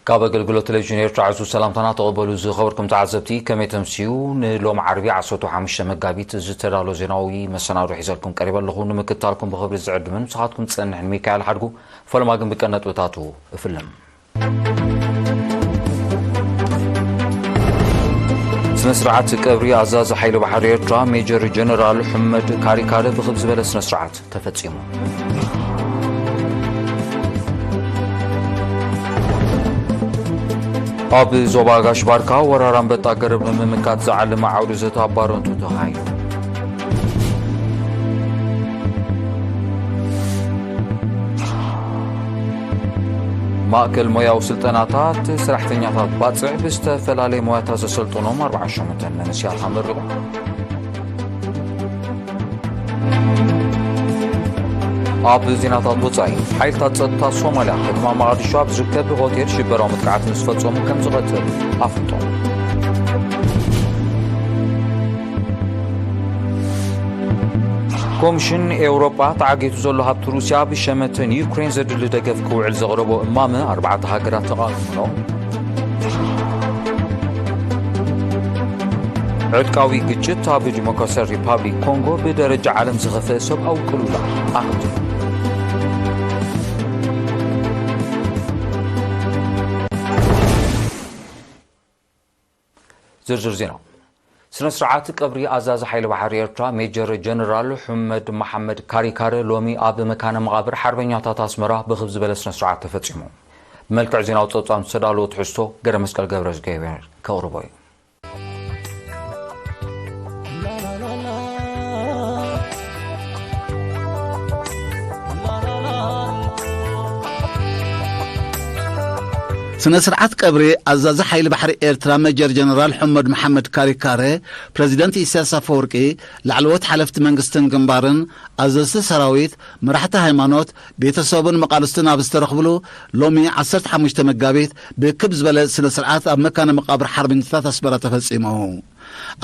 ካብ ኣገልግሎት ቴሌቪዥን ኤርትራ ዕዙዝ ሰላምታና ተቐበሉ። ዝኸበርኩም ተዓዘብቲ፣ ከመይ ተምስዩ? ንሎም ዓርቢ ዓሰርተ ሓሙሽተ መጋቢት ዝተዳሎ ዜናዊ መሰናዶ ሒዘልኩም ቀሪበ ኣለኹ። ንምክትታልኩም ብኽብሪ ዝዕድምን ምሳኻትኩም ዝጸንሕን ሚካኤል ሓድጉ። ፈለማ ግን ብቀንዲ ነጥብታቱ እፍልም። ስነ ስርዓት ቀብሪ ኣዛዚ ሓይሊ ባሕሪ ኤርትራ ሜጀር ጀነራል ሑመድ ካሪካሪ ብኽብ ዝበለ ስነ ስርዓት ተፈጺሙ። ኣብ ዞባ ጋሽ ባርካ ወራር ኣንበጣ ገረብ ንምምካት ዝዓለመ ዓውዲ ዘተ ኣብ ባረንቱ ተኻይዱ። ማእከል ሞያዊ ስልጠናታት ሰራሕተኛታት ባጽዕ ብዝተፈላለየ ሞያታት ዘሰልጠኖም ኣርባዓ ሸሞንተ መንእሰያት ኣመሪቑ። ኣብ ዜናታት ወጻኢ፣ ሓይልታት ጸጥታ ሶማልያ ከተማ መቓዲሾ ኣብ ዝርከብ ሆቴል ሽበራዊ መጥቃዕቲ ምስ ፈጸሙ ከም ዝቐትል ኣፍልጦ። ኮሚሽን ኤውሮጳ ተዓጊቱ ዘሎ ሃብቲ ሩስያ ብሸመተ ንዩክሬን ዘድሊ ደገፍ ክውዕል ዘቕረቦ እማመ ኣርባዕተ ሃገራት ተቓዊመንኦ። ዕጥቃዊ ግጭት ኣብ ዲሞክራሲያዊ ሪፓብሊክ ኮንጎ ብደረጃ ዓለም ዝኸፍአ ሰብኣዊ ቅልውላው ኣኽቲሉ። ዝርዝር ዜና። ስነ ስርዓት ቀብሪ ኣዛዚ ሓይሊ ባሕሪ ኤርትራ ሜጀር ጀነራል ሑመድ መሓመድ ካሪካረ ሎሚ ኣብ መካነ መቓብር ሓርበኛታት ኣስመራ ብኽብ ዝበለ ስነ ስርዓት ተፈጺሙ። ብመልክዕ ዜናዊ ጸብጻብ ዝተዳለወ ትሕዝቶ ገረ መስቀል ገብረ እግዚኣብሔር ከቕርቦ እዩ። ስነ ስርዓት ቀብሪ ኣዛዚ ሓይሊ ባሕሪ ኤርትራ ሜጀር ጀነራል ሑመድ መሓመድ ካሪካረ፣ ፕረዚደንት ኢሳያስ ኣፈወርቂ፣ ላዕለዎት ሓለፍቲ መንግስትን ግንባርን፣ ኣዘዝቲ ሰራዊት፣ መራሕቲ ሃይማኖት፣ ቤተሰብን መቓልስትን ኣብ ዝተረኽብሉ ሎሚ ዓሰርተ ሓሙሽተ መጋቢት ብክብ ዝበለ ስነ ስርዓት ኣብ መካነ መቓብር ሓርበኛታት ኣስመራ ተፈጺሙ።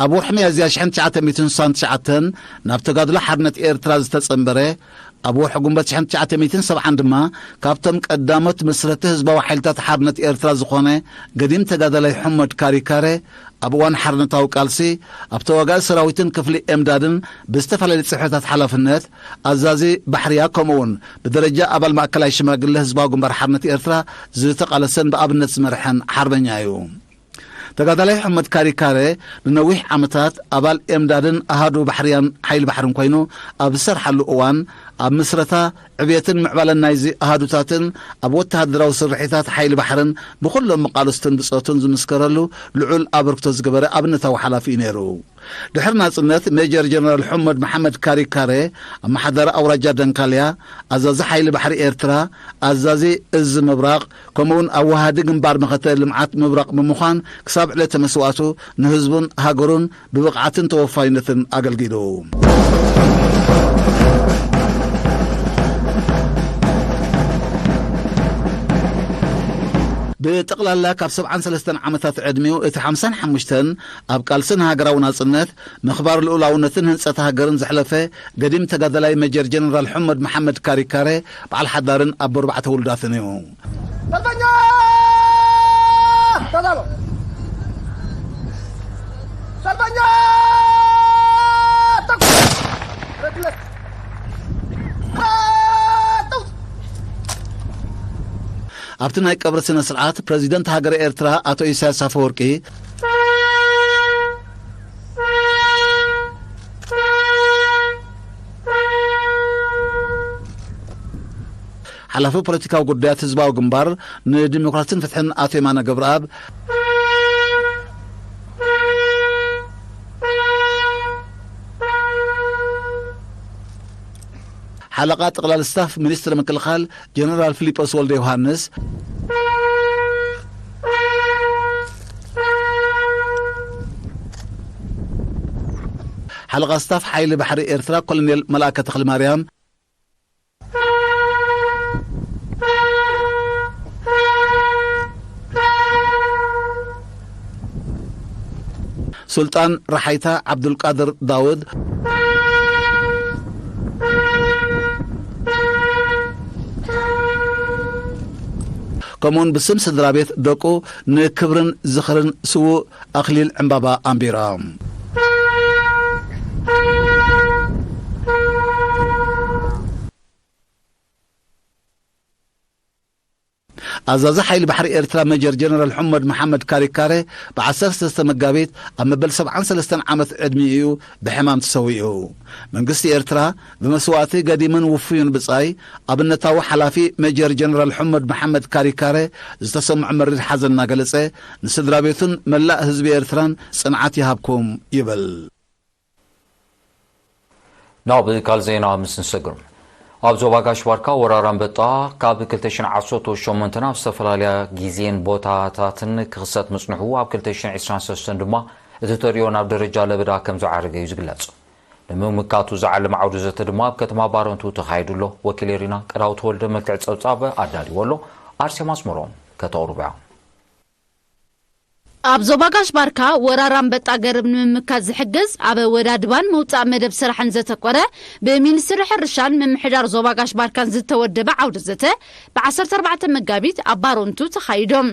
ኣብ ወርሒ ሚያዝያ ሽሕን ትሽዓተ ሚእትን ስሳን ትሽዓተን ናብ ተጋድሎ ሓርነት ኤርትራ ዝተጸንበረ፣ ኣብ ወርሒ ጉንበት ሽሕን ትሽዓተ ሚእትን ሰብዓን ድማ ካብቶም ቀዳሞት መስረቲ ህዝባዊ ሓይልታት ሓርነት ኤርትራ ዝኾነ ገዲም ተጋዳላይ ሑመድ ካሪካረ፣ ኣብ እዋን ሓርነታዊ ቃልሲ ኣብ ተዋጋኢ ሰራዊትን ክፍሊ ኤምዳድን ብዝተፈላለዩ ጽሕፈታት ሓላፍነት ኣዛዚ ባሕርያ ከምኡ እውን ብደረጃ ኣባል ማእከላይ ሽማግለ ህዝባዊ ግንባር ሓርነት ኤርትራ ዝተቓለሰን ብኣብነት ዝመርሐን ሓርበኛ እዩ። ተጋዳላይ ሑመድ ካሪካረ ንነዊሕ ዓመታት ኣባል ኤምዳድን ኣሃዱ ባሕርያን ሓይሊ ባሕርን ኮይኑ ኣብ ዝሰርሓሉ እዋን፣ ኣብ ምስረታ፣ ዕብየትን ምዕባለን ናይዚ ኣሃዱታትን ኣብ ወተሃደራዊ ስርሒታት ሓይሊ ባሕርን ብኹሎም መቓልስቱን ብጾቱን ዝምስከረሉ ልዑል ኣበርክቶ ዝገበረ ኣብነታዊ ሓላፊ እዩ ነይሩ። ድሕሪ ናጽነት፣ ሜጀር ጀነራል ሑመድ መሓመድ ካሪካረ፣ ኣመሓዳሪ ኣውራጃ ደንካልያ፣ ኣዛዚ ሓይሊ ባሕሪ ኤርትራ፣ ኣዛዚ እዚ ምብራቕ፣ ከምኡውን ኣወሃዲ ግንባር መኸተ ልምዓት ምብራቕ ብምዃን፣ ክሳብ ዕለተ መስዋእቱ ንህዝቡን ሃገሩን ብብቕዓትን ተወፋይነትን ኣገልጊሉ። ብጠቕላላ ካብ ሰብዓን ሰለስተን ዓመታት ዕድሚኡ እቲ ሓምሳን ሓሙሽተን ኣብ ቃልስን ሃገራዊ ናጽነት፣ ምኽባር ልኡላውነትን ህንጸት ሃገርን ዘሕለፈ ገዲም ተጋዳላይ ሜጀር ጀነራል ሑመድ መሓመድ ካሪካረ በዓል ሓዳርን ኣቦ ኣርባዕተ ውሉዳትን እዩ። ሰልፈኛ! ተዛሎ! ሰልፈኛ! ተኩስ! ረድለት! ተኩስ! ኣብቲ ናይ ቀብሪ ስነ ስርዓት ፕረዚደንት ሃገረ ኤርትራ ኣቶ ኢሳያስ ኣፈወርቂ፣ ሓላፊ ፖለቲካዊ ጉዳያት ህዝባዊ ግንባር ንዲሞክራሲን ፍትሕን ኣቶ የማነ ገብረኣብ፣ ሓለቓ ጠቕላሊ ስታፍ ሚኒስትሪ ምክልኻል ጀነራል ፊሊጶስ ወልደ ዮሃንስ፣ ሓለቓ ስታፍ ሓይሊ ባሕሪ ኤርትራ ኮሎኔል መልኣከ ተኽለማርያም፣ ሱልጣን ረሓይታ ዓብዱልቃድር ዳውድ፣ ከምኡውን ብስም ስድራ ቤት ደቁ ንክብርን ዝኽርን ስዉእ ኣኽሊል ዕምባባ ኣንቢሮም። ኣዛዚ ሓይሊ ባሕሪ ኤርትራ ሜጀር ጀነራል ሑመድ መሓመድ ካሪካረ ብ ዓሰርተ ሰለስተ መጋቢት ኣብ መበል ሰብዓን ሰለስተን ዓመት ዕድሚኡ እዩ ብሕማም ተሰዊኡ። መንግስቲ ኤርትራ ብመስዋእቲ ገዲምን ውፉይን ብጻይ ኣብነታዊ ሓላፊ ሜጀር ጀነራል ሑመድ መሓመድ ካሪካረ ዝተሰምዖ መሪር ሓዘን እናገለጸ፣ ንስድራ ቤቱን መላእ ህዝቢ ኤርትራን ጽንዓት ይሃብኩም ይብል። ናብ ካልእ ዜና ምስ ንሰግር፣ ኣብ ዞባ ጋሽ ባርካ ወራር ኣንበጣ ካብ ክልተ ሽሕን ዓሰርተ ሸሞንተን ኣብ ዝተፈላለያ ግዜን ቦታታትን ክኽሰት ምጽንሑ፣ ኣብ ክልተ ሽሕን ዕስራን ሰለስተን ድማ እቲ ተርእዮ ናብ ደረጃ ለበዳ ከም ዝዓረገ እዩ ዝግለጽ። ንምምካቱ ዝዓለመ ዓውዲ ዘተ ድማ ኣብ ከተማ ባረንቱ ተኻይዱ ኣሎ። ወኪል ኤሪና ቀዳው ተወልደ መልክዕ ጸብጻብ ኣዳልዎ ኣሎ። ኣርሴማ ኣስመሮም ከተቕርቦ እያ። ኣብ ዞባ ጋሽ ባርካ ወራር ኣንበጣ ገረብ ንምምካት ዝሕግዝ ኣብ ወዳድባን ምውጻእ መደብ ስራሕን ዘተኮረ ብሚኒስትሪ ሕርሻን ምምሕዳር ዞባ ጋሽ ባርካን ዝተወደበ ዓውደ ዘተ ብ ዓሰርተ ኣርባዕተ መጋቢት ኣብ ባሮንቱ ተኻይዶም።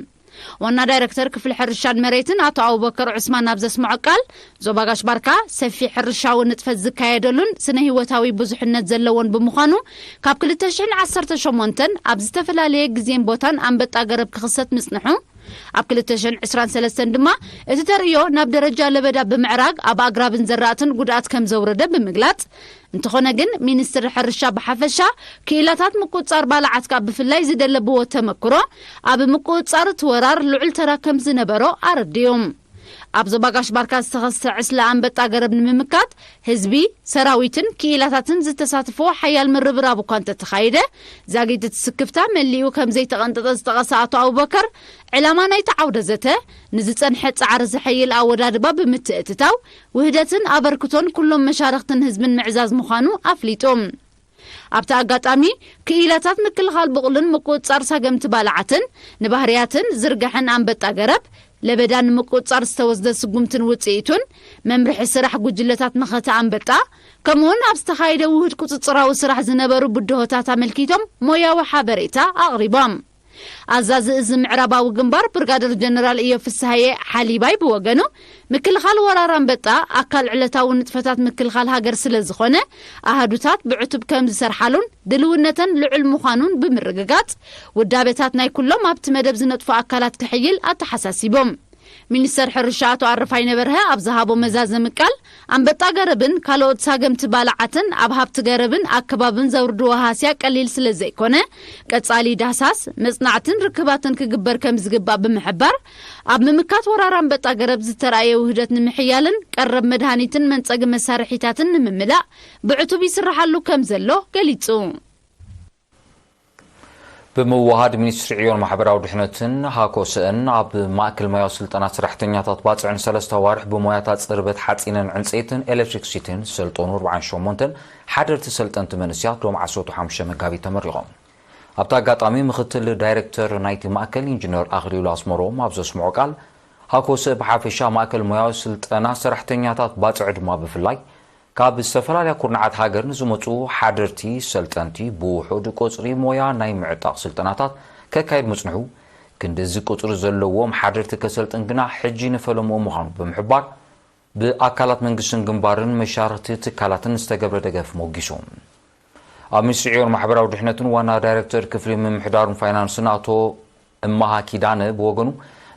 ዋና ዳይረክተር ክፍሊ ሕርሻን መሬትን ኣቶ ኣቡበከር ዑስማን ኣብ ዘስምዖ ቃል፣ ዞባ ጋሽ ባርካ ሰፊሕ ሕርሻዊ ንጥፈት ዝካየደሉን ስነ ህይወታዊ ብዙሕነት ዘለዎን ብምዃኑ፣ ካብ ክልተ ሽሕን ዓሰርተ ሸሞንተን ኣብ ዝተፈላለየ ግዜን ቦታን ኣንበጣ ገረብ ክኽሰት ምጽንሑ፣ ኣብ ክልተ ሽሕን ዕስራን ሰለስተን ድማ እቲ ተርእዮ ናብ ደረጃ ለበዳ ብምዕራግ ኣብ ኣግራብን ዘራእትን ጉድኣት ከም ዘውረደ ብምግላጽ፣ እንተኾነ ግን ሚኒስትሪ ሕርሻ ብሓፈሻ ክኢላታት ምቁጽጻር ባልዓት ካብ ብፍላይ ዝደለብዎ ተመክሮ ኣብ ምቁጽጻር እቲ ወራር ልዑል ተራ ከም ዝነበሮ ኣረዲኡ። ኣብ ዞባ ጋሽ ባርካ ዝተኸስተ ዕስለ ኣንበጣ ገረብ ንምምካት ህዝቢ፣ ሰራዊትን ክኢላታትን ዝተሳትፎ ሓያል ምርብራብ እኳ እንተተኻየደ፣ ዛጊት እቲ ስክፍታ መሊኡ ከም ዘይተቐንጠጠ ዝጠቐሰ ኣቶ ኣቡበከር፣ ዕላማ ናይቲ ዓውደ ዘተ ንዝጸንሐ ጻዕሪ ዘሐይል ኣወዳድባ ብምትእትታው፣ ውህደትን ኣበርክቶን ኩሎም መሻርኽትን ህዝብን ምዕዛዝ ምዃኑ ኣፍሊጡ። ኣብቲ ኣጋጣሚ፣ ክኢላታት ምክልኻል ብቑልን ምቁጽጻር ሳገምቲ ባልዓትን ንባህርያትን ዝርግሐን ኣንበጣ ገረብ ለበዳ ንምቁጽጻር ዝተወስደ ስጉምትን ውጽኢቱን፣ መምርሒ ስራሕ ጉጅለታት መኸተ ኣንበጣ፣ ከምኡውን ኣብ ዝተኻየደ ውሁድ ቁጽጽራዊ ስራሕ ዝነበሩ ብድሆታት ኣመልኪቶም ሞያዊ ሓበሬታ ኣቕሪቦም። ኣዛዚ እዚ ምዕራባዊ ግንባር ብርጋደር ጀነራል እዮብ ፍስሃየ ሓሊባይ ብወገኑ፣ ምክልኻል ወራር ኣንበጣ ኣካል ዕለታዊ ንጥፈታት ምክልኻል ሃገር ስለ ዝኾነ፣ ኣሃዱታት ብዕቱብ ከም ዝሰርሓሉን ድልውነተን ልዑል ምዃኑን ብምርግጋጽ፣ ውዳበታት ናይ ኩሎም ኣብቲ መደብ ዝነጥፉ ኣካላት ክሕይል ኣተሓሳሲቦም። ሚኒስተር ሕርሻ ኣቶ ኣረፋይነ በርሀ ኣብ ዝሃቦ መዛዘሚ ቃል፣ ኣንበጣ ገረብን ካልኦት ሳገምቲ ባልዓትን ኣብ ሃብቲ ገረብን ኣከባብን ዘውርድዎ ሃስያ ቀሊል ስለ ዘይኮነ፣ ቀጻሊ ዳህሳስ፣ መጽናዕትን ርክባትን ክግበር ከም ዝግባእ ብምሕባር፣ ኣብ ምምካት ወራር ኣንበጣ ገረብ ዝተራእየ ውህደት ንምሕያልን ቀረብ መድሃኒትን መንጸጊ መሳርሒታትን ንምምላእ ብዕቱብ ይስርሓሉ ከም ዘሎ ገሊጹ። ብምውሃድ ሚኒስትሪ ዕዮን ማሕበራዊ ድሕነትን ሃኮስእን ኣብ ማእከል ሞያዊ ስልጠና ሰራሕተኛታት ባጽዕን ሰለስተ ኣዋርሕ ብሞያታት ጽርበት ሓጺንን ዕንጸይትን ኤሌክትሪክሲቲን ዝሰልጠኑ ኣርባዓን ሸሞንተን ሓደርቲ ሰልጠንቲ መንእሰያት ሎም ዓሰርተ ሓሙሽተ መጋቢት ተመሪቖም። ኣብቲ ኣጋጣሚ ምክትል ዳይሬክተር ናይቲ ማእከል ኢንጂነር ኣኽሊሉ ኣስመሮም ኣብ ዘስምዖ ቃል፣ ሃኮስእ ብሓፈሻ ማእከል ሞያዊ ስልጠና ሰራሕተኛታት ባጽዕ ድማ ብፍላይ ካብ ዝተፈላለያ ኩርናዓት ሃገር ንዝመጹ ሓደርቲ ሰልጠንቲ ብውሑድ ቁጽሪ ሞያ ናይ ምዕጣቕ ስልጠናታት ከካይድ ምጽንሑ፣ ክንዲ እዚ ቁጽሪ ዘለዎም ሓደርቲ ከሰልጥን ግና ሕጂ ንፈለምኡ ምዃኑ ብምሕባር፣ ብኣካላት መንግስትን ግንባርን መሻርኽቲ ትካላትን ዝተገብረ ደገፍ ሞጊሱ። ኣብ ሚኒስትሪ ዕዮን ማሕበራዊ ድሕነትን ዋና ዳይሬክተር ክፍሊ ምምሕዳርን ፋይናንስን ኣቶ እማሃ ኪዳነ ብወገኑ፣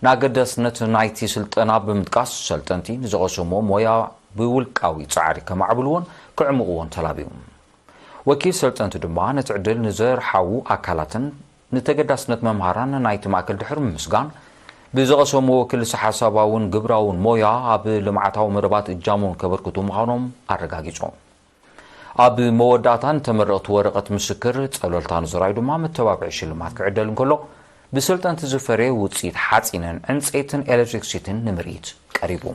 ንኣገዳስነት ናይቲ ስልጠና ብምጥቃስ፣ ሰልጠንቲ ንዝቐሰምዎ ሞያ ብውልቃዊ ጻዕሪ ከማዕብልዎን ከዕምቕዎን ተላብዩ። ወኪል ሰልጠንቲ ድማ ነቲ ዕድል ንዘርሓዉ ኣካላትን ንተገዳስነት መምሃራን ናይቲ ማእከል ድሕሪ ምምስጋን፣ ብዝቐሰምዎ ክልሰ ሓሳባውን ግብራውን ሞያ ኣብ ልምዓታዊ መደባት እጃሞም ከበርክቱ ምዃኖም ኣረጋጊጾም። ኣብ መወዳእታ ንተመረቕቲ ወረቐት ምስክር ጸብለልታ ንዝርኣዩ ድማ መተባብዒ ሽልማት ክዕደል እንከሎ፣ ብሰልጠንቲ ዝፈረየ ውጽኢት ሓጺንን ዕንጸይትን ኤሌክትሪክሲቲን ንምርኢት ቀሪቡ።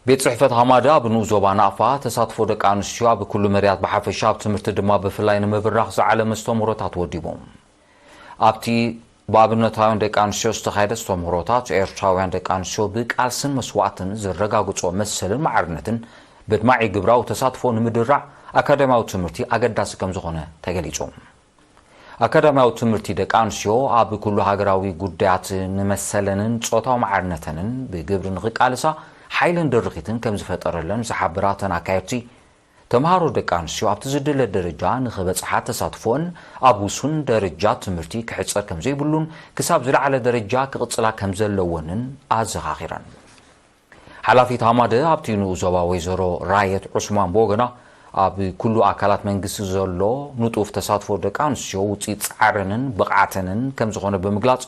ቤት ጽሕፈት ሃማዳ ኣብ ንኡስ ዞባ ናቕፋ ተሳትፎ ደቂ ኣንስትዮ ኣብ ኩሉ መርያት ብሓፈሻ ኣብ ትምህርቲ ድማ ብፍላይ ንምብራኽ ዝዓለመ ዝተምህሮታት ወዲቡ። ኣብቲ ብኣብነታውያን ደቂ ኣንስትዮ ዝተኻየደ ዝተምህሮታት፣ ኤርትራውያን ደቂ ኣንስትዮ ብቃልስን መስዋእትን ዝረጋግጾ መሰልን ማዕርነትን በድማዒ ግብራዊ ተሳትፎ ንምድራዕ ኣካዳሚያዊ ትምህርቲ ኣገዳሲ ከም ዝኾነ ተገሊጹ። ኣካዳሚያዊ ትምህርቲ ደቂ ኣንስትዮ ኣብ ኩሉ ሃገራዊ ጉዳያት ንመሰለንን ጾታዊ ማዕርነተንን ብግብሪ ንኽቃልሳ ሓይልን ድርኺትን ከም ዝፈጠረለን ዝሓበራ እተን ኣካየድቲ፣ ተምሃሮ ደቂ ኣንስትዮ ኣብቲ ዝድለ ደረጃ ንኽበጽሓ ተሳትፎን ኣብ ውሱን ደረጃ ትምህርቲ ክሕጸር ከም ዘይብሉን ክሳብ ዝለዓለ ደረጃ ክቕጽላ ከም ዘለወንን ኣዘኻኺረን። ሓላፊት ሃማደ ኣብቲ ንኡስ ዞባ ወይዘሮ ራየት ዑስማን ብወገና፣ ኣብ ኩሉ ኣካላት መንግስቲ ዘሎ ንጡፍ ተሳትፎ ደቂ ኣንስትዮ ውፅኢት ፃዕረንን ብቕዓተንን ከም ዝኾነ ብምግላፅ፣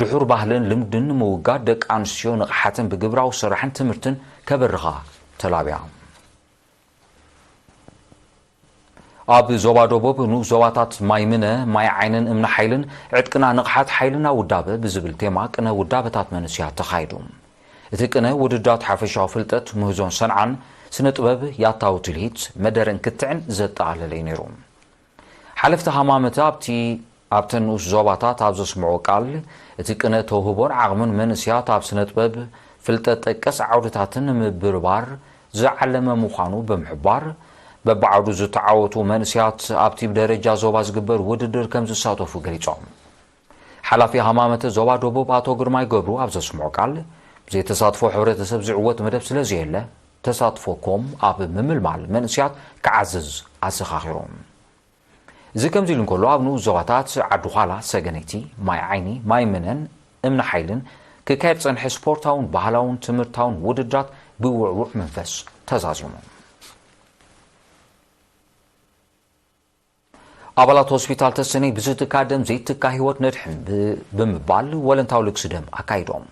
ድሑር ባህልን ልምድን ንምውጋድ ደቂ ኣንስትዮ ንቕሓትን ብግብራዊ ስራሕን ትምህርትን ከበርኻ ተላብያ። ኣብ ዞባ ደቡብ ንኡስ ዞባታት ማይ ምነ፣ ማይ ዓይንን እምኒ ሓይልን ዕጥቅና ንቕሓት ሓይልና ውዳበ ብዝብል ቴማ ቅነ ውዳበታት መንእስያት ተኻይዱ። እቲ ቅነ ውድዳት ሓፈሻዊ ፍልጠት፣ ምህዞን ሰንዓን፣ ስነ ጥበብ፣ ያታዊ ትልሂት፣ መደረን ክትዕን ዘጠቓለለ እዩ ነይሩ። ሓለፍቲ ሃማመተ ኣብቲ ኣብተን ንኡስ ዞባታት ኣብ ዘስምዖ ቃል፣ እቲ ቅነ ተውህቦን ዓቕምን መንእስያት ኣብ ስነ ጥበብ ፍልጠት ጠቀስ ዓውድታትን ንምብርባር ዝዓለመ ምዃኑ ብምሕባር፣ በብዓውዱ ዝተዓወቱ መንእስያት ኣብቲ ብደረጃ ዞባ ዝግበር ውድድር ከም ዝሳተፉ ገሊጾም። ሓላፊ ሃማመተ ዞባ ደቡብ ኣቶ ግርማይ ገብሩ ኣብ ዘስምዖ ቃል፣ ብዘይተሳትፎ ሕብረተሰብ ዝዕወት መደብ ስለ ዘየለ፣ ተሳትፎ ኮም ኣብ ምምልማል መንእስያት ክዓዝዝ ኣዘኻኺሮም። እዚ ከምዚ ኢሉ እንከሎ፣ ኣብ ንኡስ ዞባታት ዓዲ ዃላ፣ ሰገነይቲ፣ ማይ ዓይኒ፣ ማይ ምነን እምኒ ሓይልን ክካየድ ዝጸንሐ ስፖርታውን ባህላውን ትምህርታውን ውድድራት ብውዕዉዕ መንፈስ ተዛዚሙ። ኣባላት ሆስፒታል ተሰነይ ብዝትካ ደም ዘይትካ ህይወት ነድሕን ብ-፣ ብምባል ወለንታዊ ልግሲ ደም ኣካይዶም።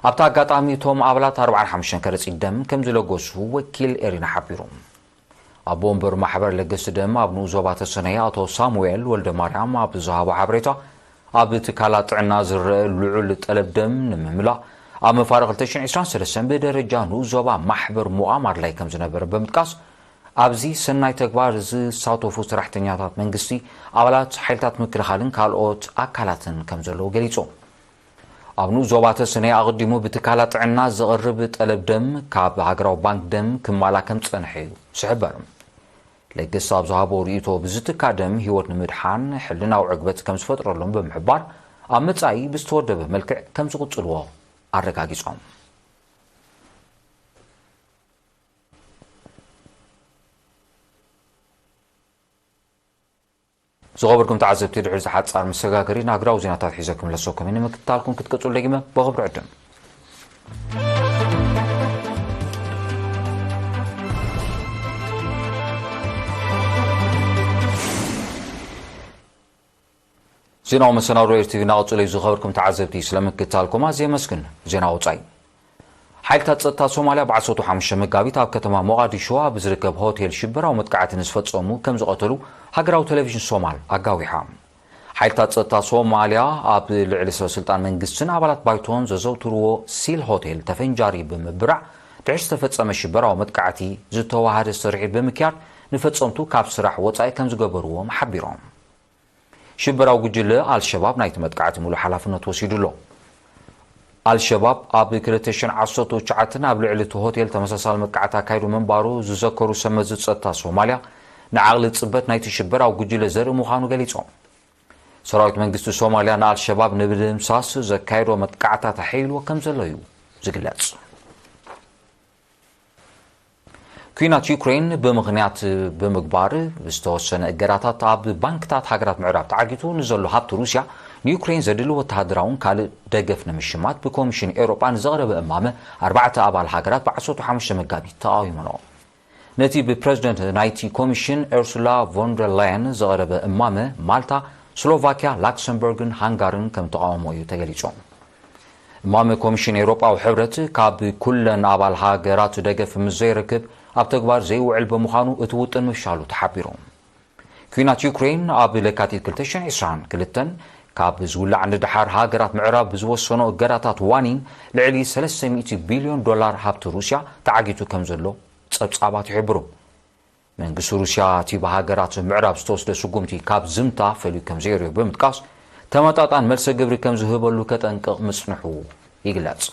ኣብቲ ኣጋጣሚ እቶም ኣባላት ኣርባዓን ሓሙሽተን ከረጺት ደም ከም ዝለገሱ ወኪል ኤሪና ሓቢሩ። ኣቦ ወንበር ማሕበር ለገስቲ ደም ኣብ ንኡስ ዞባ ተሰነይ ኣቶ ሳሙኤል ወልደ ማርያም ኣብ ዝሃቦ ሓበሬታ፣ ኣብ ትካላት ጥዕና ዝረአ ልዑል ጠለብ ደም ንምምላእ ኣብ መፋርቕ ክልተ ሽሕን ዕስራን ሰለስተን ብደረጃ ንኡስ ዞባ ማሕበር ምቋም ኣድላይ ከም ዝነበረ ብምጥቃስ፣ ኣብዚ ሰናይ ተግባር ዝሳተፉ ሰራሕተኛታት መንግስቲ፣ ኣባላት ሓይልታት ምክልኻልን ካልኦት ኣካላትን ከም ዘለዉ ገሊጹ። ኣብ ንኡስ ዞባ ተሰነይ ኣቐዲሙ ብትካላት ጥዕና ዝቐርብ ጠለብ ደም ካብ ሃገራዊ ባንክ ደም ክማላ ከም ዝጸንሐ እዩ ዝሕበር። ለገስቲ ኣብ ዝሃቦ ርእይቶ፣ ብዝትካ ደም ህይወት ንምድሓን ሕልናዊ ዕግበት ከም ዝፈጥረሎም ብምሕባር፣ ኣብ መጻኢ ብዝተወደበ መልክዕ ከም ዝቕጽልዎ ኣረጋጊጾም። ዝኸበርኩም ተዓዘብቲ፣ ድሕሪ እዚ ሓጻር መሰጋገሪ ንሃገራዊ ዜናታት ሒዘ ክምለሰኩም እየ። ንምክትታልኩም ክትቅጽሉ ደጊመ ብኽብሪ ዕድም። ዜናዊ መሰናዶ ኤር ቲ ቪ እናቐጸለ እዩ። ዝኸበርኩም ተዓዘብቲ፣ ስለምክትታልኩም ኣዝየ የመስግን። ዜና ወጻኢ። ሓይልታት ጸጥታ ሶማልያ ብ ዓሰርተ ሓሙሽተ መጋቢት ኣብ ከተማ ሞቓዲሾ ኣብ ዝርከብ ሆቴል ሽበራዊ መጥቃዕቲ ንዝፈጸሙ ከም ዝቐተሉ ሃገራዊ ቴሌቪዥን ሶማል ኣጋዊሓ። ሓይልታት ጸጥታ ሶማልያ ኣብ ልዕሊ ሰበ ስልጣን መንግስትን ኣባላት ባይቶን ዘዘውትርዎ ሲል ሆቴል ተፈንጃሪ ብምብራዕ ድሕሪ ዝተፈጸመ ሽበራዊ መጥቃዕቲ ዝተዋሃደ ስርሒት ብምክያድ ንፈጸምቱ ካብ ስራሕ ወጻኢ ከም ዝገበርዎም ሓቢሮም። ሽበራዊ ጉጅለ ኣልሸባብ ናይቲ መጥቃዕቲ ሙሉእ ሓላፍነት ወሲዱ ኣሎ። ኣልሸባብ ኣብ ክልተ ሽሕን ዓሰርተ ትሽዓተን ኣብ ልዕሊ እቲ ሆቴል ተመሳሳሊ መጥቃዕቲ ኣካይዱ ምንባሩ ዝዘከሩ ሰብ መዚ ጸጥታ ሶማልያ፣ ንዓቕሊ ጽበት ናይቲ ሽበራዊ ጉጅለ ዘርኢ ምዃኑ ገሊጾም። ሰራዊት መንግስቲ ሶማልያ ንኣልሸባብ ንምድምሳስ ዘካየዶ መጥቃዕታት ኣሐይልዎ ከም ዘሎ እዩ ዝግለጽ። ኲናት ዩክሬን ብምኽንያት ብምግባር ዝተወሰነ እገዳታት ኣብ ባንክታት ሃገራት ምዕራብ ተዓጊቱ ንዘሎ ሃብቲ ሩስያ፣ ንዩክሬን ዘድሊ ወተሃደራውን ካልእ ደገፍ ንምሽማት ብኮሚሽን ኤውሮጳ ንዘቕረበ እማመ ኣርባዕተ ኣባል ሃገራት ብ ዓሰርተ ሓሙሽተ መጋቢት ተቓዊመንኦ። ነቲ ብፕረዚደንት ናይቲ ኮሚሽን ኡርሱላ ቮንደር ላየን ዝቐረበ እማመ ማልታ፣ ስሎቫኪያ፣ ላክሰምበርግን ሃንጋርን ከም ተቓውሞ እዩ ተገሊጾም። እማመ ኮሚሽን ኤውሮጳዊ ሕብረት ካብ ኩለን ኣባል ሃገራት ደገፍ ምስ ዘይረክብ ኣብ ተግባር ዘይውዕል ብምዃኑ እቲ ውጥን ምፍሻሉ ተሓቢሩ። ኲናት ዩክሬን ኣብ ለካቲት ክልተ ሽሕን ዕስራን ክልተን ካብ ዝውላዕ ንደሓር ሃገራት ምዕራብ ብዝወሰኖ እገዳታት ዋኒን ልዕሊ ሰለስተ ሚእቲ ቢልዮን ዶላር ሃብቲ ሩስያ ተዓጊቱ ከም ዘሎ ጸብጻባት ይሕብሩ። መንግስቲ ሩስያ እቲ ብሃገራት ምዕራብ ዝተወስደ ስጉምቲ ካብ ዝምታ ፈልዩ ከም ዘይርእዮ ብምጥቃስ፣ ተመጣጣን መልሰ ግብሪ ከም ዝህበሉ ከጠንቅቕ ምጽንሑ ይግለጽ።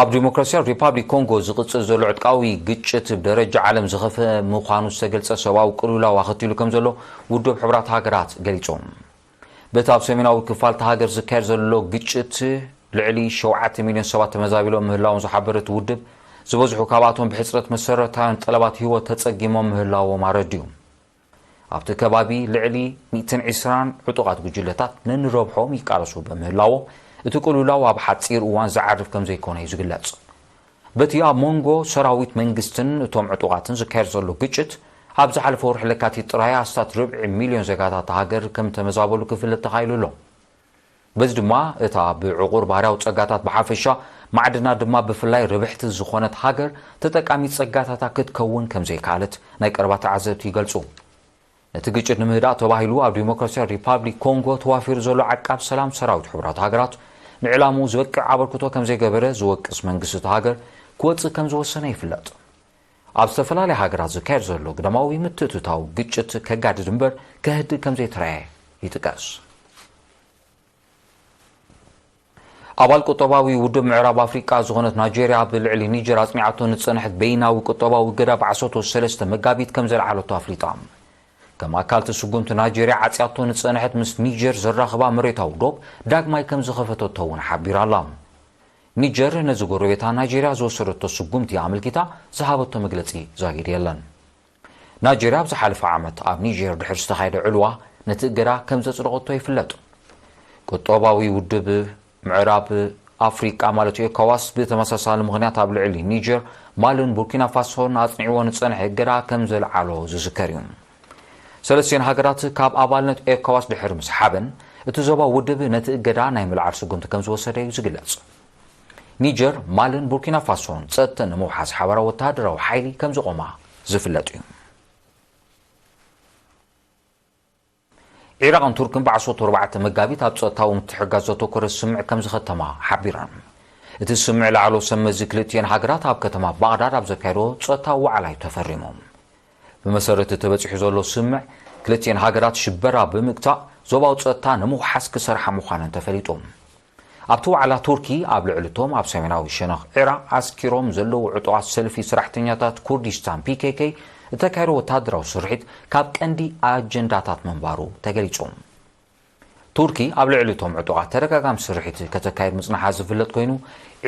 ኣብ ዲሞክራሲያዊ ሪፓብሊክ ኮንጎ ዝቕጽል ዘሎ ዕጥቃዊ ግጭት ብደረጃ ዓለም ዝኸፈ ምዃኑ ዝተገልጸ ሰብኣዊ ቅልውላው ኣኸቲሉ ከም ዘሎ ውድብ ሕቡራት ሃገራት ገሊጹ። በቲ ኣብ ሰሜናዊ ክፋል እታ ሃገር ዝካየድ ዘሎ ግጭት ልዕሊ ሸውዓተ ሚልዮን ሰባት ተመዛቢሎም ምህላዎም ዝሓበረ እቲ ውድብ፣ ዝበዝሑ ካብኣቶም ብሕጽረት መሰረታውያን ጠለባት ህይወት ተጸጊሞም ምህላዎም ኣረዲኡ። ኣብቲ ከባቢ ልዕሊ ሚእትን ዕስራን ዕጡቓት ጉጅለታት ነንረብሖም ይቃለሱ በምህላዎም፣ እቲ ቅልውላው ኣብ ሓጺር እዋን ዝዓርፍ ከም ዘይኮነ እዩ ዝግለጽ። በቲ ኣብ መንጎ ሰራዊት መንግስትን እቶም ዕጡቓትን ዝካየድ ዘሎ ግጭት፣ ኣብ ዝሓለፈ ወርሒ ለካቲት ጥራይ ኣስታት ርብዒ ሚልዮን ዜጋታት እታ ሃገር ከም ተመዛበሉ ክፍለጥ ተኻኢሉ ኣሎ። በዚ ድማ እታ ብዕቑር ባህርያዊ ጸጋታት ብሓፈሻ፣ ማዕድናት ድማ ብፍላይ ርብሕቲ ዝኾነት ሃገር፣ ተጠቃሚት ጸጋታታ ክትከውን ከም ዘይከኣለት ናይ ቀረባ ተዓዘብቲ ይገልጹ። ነቲ ግጭት ንምህዳእ ተባሂሉ ኣብ ዲሞክራሲያዊ ሪፓብሊክ ኮንጎ ተዋፊሩ ዘሎ ዓቃብ ሰላም ሰራዊት ሕቡራት ሃገራት ንዕላምኡ ዝበቅዕ ኣበርክቶ ከም ዘይገበረ ዝወቅስ መንግስቲ እታ ሃገር ክወጽእ ከም ዝወሰነ ይፍለጥ። ኣብ ዝተፈላለያ ሃገራት ዝካየድ ዘሎ ግዳማዊ ምትእትታው ግጭት ከጋድድ እምበር ከህድእ ከም ዘይተራእየ ይጥቀስ። ኣባል ቁጠባዊ ውድብ ምዕራብ ኣፍሪቃ ዝኾነት ናይጄርያ ኣብ ልዕሊ ኒጀር ኣጽኒዓቶ ንጸንሐት በይናዊ ቁጠባዊ እገዳ ብ ዓሰርተ ሰለስተ መጋቢት ከም ዘልዓለቶ ኣፍሊጣ። ከም ኣካል እቲ ስጉምቲ ናይጄርያ ዓጽያቶ ንጸንሐት ምስ ኒጀር ዘራኽባ መሬታዊ ዶብ ዳግማይ ከም ዝኸፈተቶ እውን ሓቢራ ኣላ። ኒጀር ነዚ ጎረቤታ ናይጄርያ ዝወሰደቶ ስጉምቲ ኣመልኪታ ዝሃበቶ መግለጺ ዛጊድ የለን። ናይጄርያ ኣብ ዝሓለፈ ዓመት ኣብ ኒጀር ድሕሪ ዝተኻየደ ዕልዋ ነቲ እገዳ ከም ዘጽደቐቶ ይፍለጥ። ቁጠባዊ ውድብ ምዕራብ ኣፍሪቃ ማለት እዩ፣ ኤኮዋስ ብተመሳሳሊ ምኽንያት ኣብ ልዕሊ ኒጀር፣ ማልን ቡርኪና ፋሶን ኣጽኒዕዎ ንጸንሐ እገዳ ከም ዘልዓሎ ዝዝከር እዩ። ሰለስቲኤን ሃገራት ካብ ኣባልነት ኤኮዋስ ድሕሪ ምስሓበን፣ እቲ ዞባ ውድብ ነቲ እገዳ ናይ ምልዓል ስጉምቲ ከም ዝወሰደ እዩ ዝግለጽ። ኒጀር፣ ማልን ቡርኪና ፋሶን ጸጥተን ንምውሓስ ሓባራዊ ወተሃደራዊ ሓይሊ ከም ዘቖማ ዝፍለጥ እዩ። ዒራቕን ቱርክን ብ ዓሰርተ ኣርባዕተ መጋቢት ኣብ ጸጥታዊ ምትሕግጋዝ ዘተኮረ ስምምዕ ከም ዝኸተማ ሓቢረን። እቲ ስምምዕ ላዕለዎት ሰብ መዚ ክልቲኤን ሃገራት ኣብ ከተማ ባግዳድ ኣብ ዘካየዶ ጸጥታዊ ዋዕላ እዩ ተፈሪሙ። ብመሰረት እቲ ተበጺሑ ዘሎ ስምምዕ፣ ክልቲኤን ሃገራት ሽበራ ብምግታእ ዞባዊ ጸጥታ ንምውሓስ ክሰርሓ ምዃነን ተፈሊጡ። ኣብቲ ዋዕላ ቱርኪ ኣብ ልዕሊ እቶም ኣብ ሰሜናዊ ሸነኽ ዒራቕ ዓስኪሮም ዘለዉ ዕጡቓት ሰልፊ ሰራሕተኛታት ኩርዲስታን፣ ፒ ኬ ኬ፣ እተካየዶ ወተሃደራዊ ስርሒት ካብ ቀንዲ ኣጀንዳታት ምንባሩ ተገሊጹ። ቱርኪ ኣብ ልዕሊ እቶም ዕጡቓት ተደጋጋሚ ስርሒት ከተካይድ ምጽናሓ ዝፍለጥ ኮይኑ፣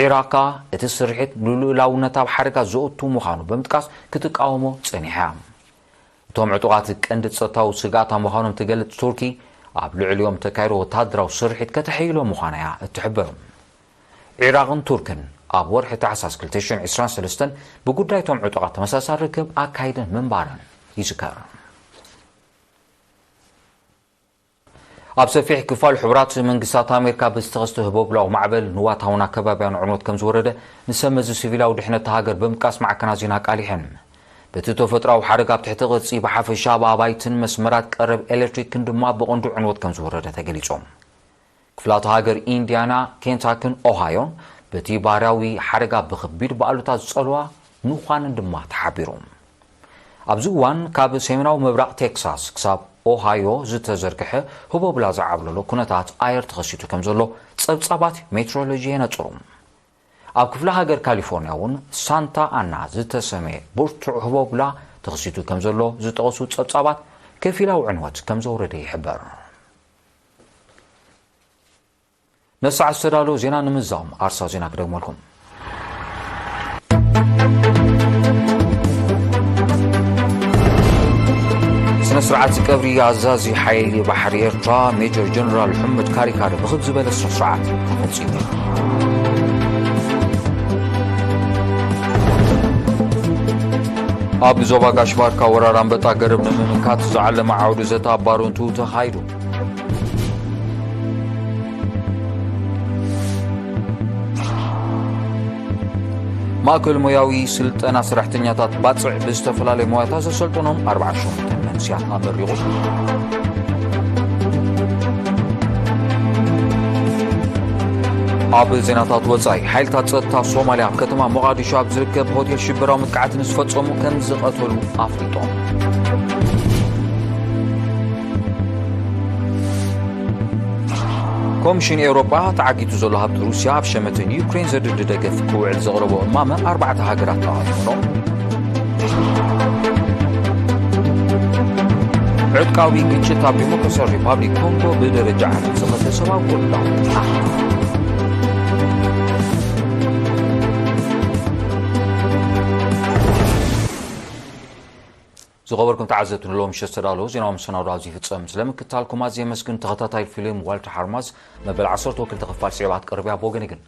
ዒራቕ ከኣ እቲ ስርሒት ንልኡላውነት ኣብ ሓደጋ ዘእቱ ምዃኑ ብምጥቃስ ክትቃወሞ ጸኒሓ እያ። እቶም ዕጡቓት ቀንዲ ጸጥታዊ ስግኣት ኣብ ምዃኖም ትገልጽ ቱርኪ፣ ኣብ ልዕሊኦም ተካይዶ ወተሃደራዊ ስርሒት ከተሐይሎ ምዃና እያ እትሕብር። ዒራቕን ቱርክን ኣብ ወርሒ ታሕሳስ ክልተ ሽሕን ዕስራን ሰለስተን ብጉዳይ እቶም ዕጡቓት ተመሳሳሊ ርክብ ኣካይደን ምንባረን ይዝከር። ኣብ ሰፊሕ ክፋል ሕቡራት መንግስታት ኣሜሪካ ብዝተኸስተ ህቦብላዊ ማዕበል ንዋታውን ኣከባቢያን ዕንወት ከም ዝወረደ ንሰብ መዚ ሲቪላዊ ድሕነት እታ ሃገር ብምጥቃስ ማዕከናት ዜና ኣቃሊሐን። በቲ ተፈጥሮኣዊ ሓደጋ ኣብ ትሕቲ ቅርጺ ብሓፈሻ ኣብ ኣባይትን መስመራት ቀረብ ኤሌክትሪክን ድማ ብቐንዱ ዕንወት ከም ዝወረደ ተገሊጾም። ክፍላተ ሃገር ኢንዲያና፣ ኬንታክን ኦሃዮን በቲ ባህርያዊ ሓደጋ ብኸቢድ ብኣሉታ ዝጸልዋ ምዃንን ድማ ተሓቢሩ። ኣብዚ እዋን ካብ ሰሜናዊ ምብራቕ ቴክሳስ ክሳብ ኦሃዮ ዝተዘርግሐ ህቦብላ ዝዓብለሎ ኩነታት ኣየር ተኸሲቱ ከም ዘሎ ጸብጻባት ሜትሮሎጂ የነጽሩ። ኣብ ክፍለ ሃገር ካሊፎርኒያ እውን ሳንታ ኣና ዝተሰመየ ብርቱዕ ህቦብላ ተኸሲቱ ከም ዘሎ ዝጠቐሱ ጸብጻባት ከፊላዊ ዕንወት ከም ዘውረደ ይሕበር። ነሰዓት ዝተዳለወ ዜና ንምዛም ኣርሳ ዜና ክደግመልኩም። ስነ ስርዓት ቀብሪ ኣዛዚ ሓይሊ ባሕሪ ኤርትራ ሜጀር ጀነራል ሕምድ ካሪካሪ ብኽብ ዝበለ ስነ ስርዓት ተፈጺሙ። ኣብ ዞባ ጋሽ ባርካ ወራር ኣንበጣ ገረብ ንምምካት ዝዓለመ ዓውዲ ዘተ ኣብ ባረንቱ ተኻይዱ። ማእከል ሞያዊ ስልጠና ሰራሕተኛታት ባጽዕ ብዝተፈላለየ ሞያታት ዘሰልጠኖም ኣርባዓ ሸሞንተ መንስያት ኣመሪቑ። ኣብ ዜናታት ወጻኢ፣ ሓይልታት ጸጥታ ሶማልያ ኣብ ከተማ ሞቓዲሾ ኣብ ዝርከብ ሆቴል ሽበራዊ መጥቃዕቲ ንዝፈጸሙ ከም ዝቐተሉ ኣፍሊጦም። ኮሚሽን ኤውሮጳ ተዓጊቱ ዘሎ ሃብቲ ሩስያ ኣብ ሸመተ ንዩክሬን ዘድሊ ደገፍ ክውዕል ዘቕረቦ እማመ ኣርባዕተ ሃገራት ተቓዊመኖ። ዕጥቃዊ ግጭት ኣብ ዲሞክራሲያዊ ሪፓብሊክ ኮንጎ ብደረጃ ዓለም ዝኸተ ሰብኣዊ ጎድላው። ዝኸበርኩም ተዓዘብቲ ንሎም ምሸት ዝተዳለዉ ዜናዊ መሰናዶ ኣብዚ ይፍጸም። ስለምክታልኩም ኣዝየ የመስግን። ተኸታታይ ፊልም ዋልተር ሓርማዝ መበል ዓሰርተ ወክልተ ክፋል ስዒባ ክትቀርብ እያ። ብወገነ ግን